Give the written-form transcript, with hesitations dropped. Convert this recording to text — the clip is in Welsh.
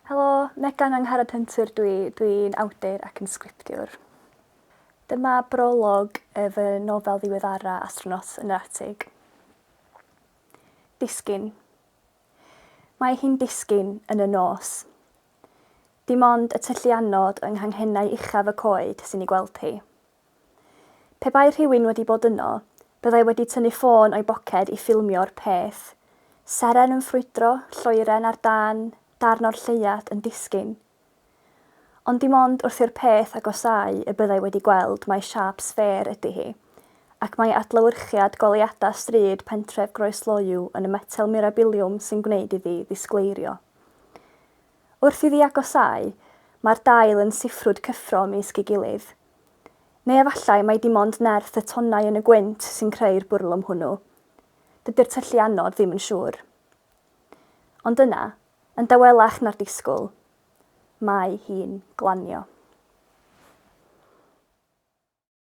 Helo, Megan Angharad Hunter dwi, dwi'n awdur ac yn sgriptiwr. Dyma brolog fy nofel ddiweddara Astronot yn yr Atig. Disgyn. Mae hi'n disgyn yn y nos. Dim ond y tylluanod yng nghanghennau uchaf y coed sy'n ei gweld hi. Pe bai rhywun wedi bod yno, byddai wedi tynnu ffôn o'i boced i ffilmio'r peth. Seren yn ffrwydro, lloeren ar dân, darn o'r lleuad yn disgyn. Ond dim ond wrth i'r peth agosáu y byddai wedi gweld mai siâp sffêr ydy hi, ac mai adlewyrchiad goleuadau stryd pentref Groesloyw yn y metel mirabiliwm sy'n gwneud iddi ddisgleirio. Wrth iddi agosáu, mae'r dail yn siffrwd cyffro ymysg ei gilydd. Neu efallai mai dim ond nerth y tonnau yn y gwynt sy'n creu'r bwrlwm hwnnw. Dydy'r tylluanod ddim yn siŵr. Ond yna, yn dawelach na'r disgwyl, mae hi'n glanio.